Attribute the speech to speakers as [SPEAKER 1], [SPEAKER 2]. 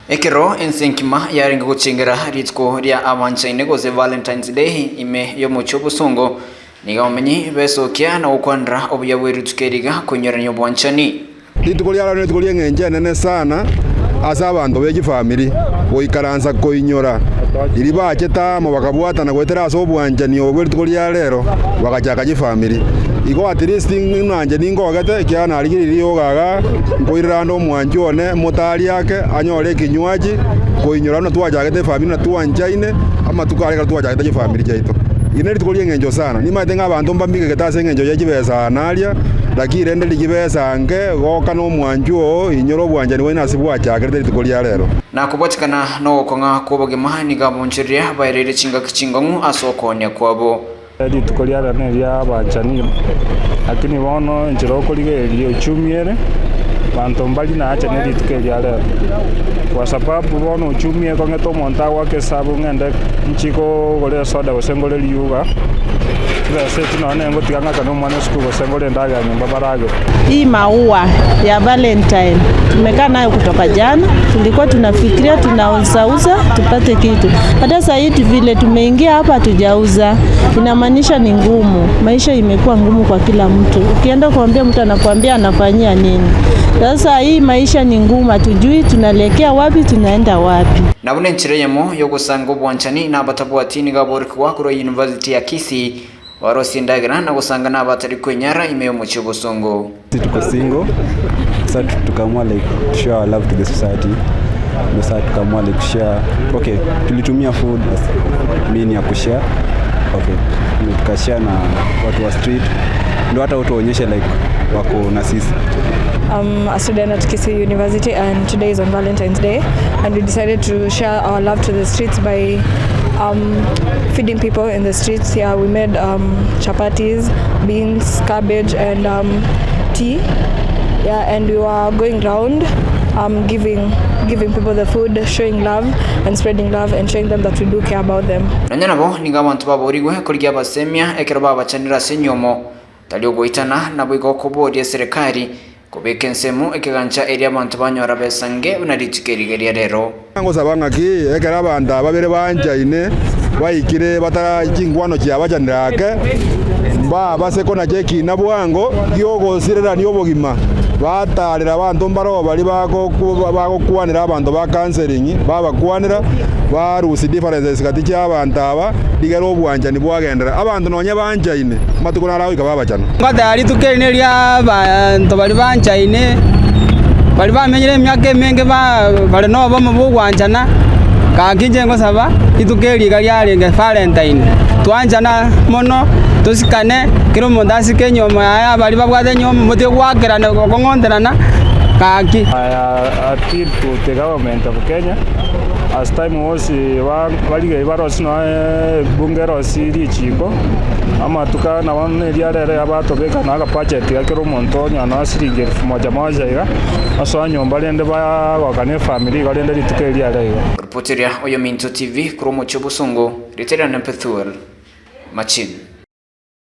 [SPEAKER 1] Ekero ense enkima yarenge gochengera rituko ria abanchaine gose Valentine's Day ime y'omochie obosongo, nigo abamenyi besokia na gokwanera obuya bwe rituko eri iga koinyorania obwanchani.
[SPEAKER 2] Rituko ria rero nerituko ri'engencho enene sana ase abanto be chifamiri goikaransa koinyora riria bachete amo bakabwatana goetera ase obwanchani obo bwe rituko ria rero bagachaka chifamiri. Igo at least ng'a inche ningogete ekiagera narigereire rioga igaa nkoirera ande omwanchi one motari ake anyore ekinywaji koinyora buna twachagete efamiri na twanchaine amatuko aria ekero twachagete chifamiri chiaito. Eri nerituko ri'engencho sana, nimanyete ng'a abanto mbamigegete ase engencho ye chibesa aa na aria. Lakini rende rigia besa nke, goka nomwanchwa oo, inyora obwanchani bwaino ase bwachakerete rituko ria rero.
[SPEAKER 1] Na kobwatikana nogokong'a kw'obogima nigo abonchoreria baereire chingaki chingong'u ase okoonia kwabo.
[SPEAKER 3] Rituko ria rero neria abanchani, lakini bono enchera okorigereria uchumi ere, banto mbari nache ne rituko eri ria rero. Kwa sababu bono uchumi ekong'ete omonto agoaka esabu ng'ende nchi kogora esoda gose ngore riuga. Chibesa echi nonya nengotiga ng'akane omwana esukuru gose ngore endagera nyomba baragere.
[SPEAKER 4] Hii maua ya Valentine tumekaa nayo kutoka jana, tulikuwa tunafikiria tunauzauza tupate kitu. Hata saa hii vile tumeingia hapa hatujauza, inamaanisha ni ngumu. Maisha imekuwa ngumu kwa kila mtu. Ukienda kuambia mtu anakuambia anafanyia nini. Sasa hii maisha ni ngumu, hatujui tunaelekea wapi, tunaenda wapi.
[SPEAKER 1] Na buna enchera eyemo y'ogosanga obwanchani nabatabwati nigo aborokigwa korwa University ya Kisii barosie endagera na gosanga nabatari kwenyara ime y'omochie obosongo.
[SPEAKER 5] Sisi tuko single sasa tukaamua like to show our love to the society ndio sasa tukaamua like share okay tulitumia food as mean ya kushare okay ndio tukashare na watu wa street ndio hata watu waonyeshe like wako na sisi
[SPEAKER 6] I'm a student at Kisii University and today is on Valentine's Day and we decided to share our love to the streets by um, feeding people in the streets. Yeah, we made um, chapatis, beans, cabbage and um, tea. Yeah, and we were going round um, giving giving people the food, showing love and spreading love and showing them that we do care about them.
[SPEAKER 1] Nonya nabo nigo abanto baboorigwe korigia abasemia ekero babachanire ase enyomo, tari ogoitana, naboigo okoboria eserekari kobeka ensemo ekegancha erio abanto banyora besange buna rituko eriga ria rero.
[SPEAKER 2] Ngosaba ng'aki ekero abanto aba babere banchaine baikire batara chinkwano chiabachanire ake, mbabase konacha ekiina bwango gi'ogosirerania obogima, batarera abanto mbaroo baria bagokwanera abanto ba counselling, babakwanera, barusia differences gati chi'abanto aba, rigere obwanchani bwagenderera. Abanto nonya banchaine, amatuko naragoika babachana.
[SPEAKER 7] Ngoteba rituko eri neri'abaanto baria banchaine, baria bamenyire emiaka emenge bare nobomo bw'ogwanchana, gaki inche ngosaba rituko eri iga riarenge Valentine, twanchana mono, tosikane, kera omonto asike enyiomo yaye abaria babwate enyiomo motige goakerana gokong'onterana, gaki.
[SPEAKER 3] I appeal to the government of Kenya as time was barigerie barosie nonya ebunge erosie richiko. Amatuko aya nabo neria rero abatobeka na akabudget iga kera omonto onye nonya siringi elfu moja moja iga, osoa nyomba rende bagoka ne efamiri igo rende rituko erio riare igo.
[SPEAKER 1] Ripoteria Oyominto TV korwa omochie o Bosongo, rieta riane Pethuel Machini.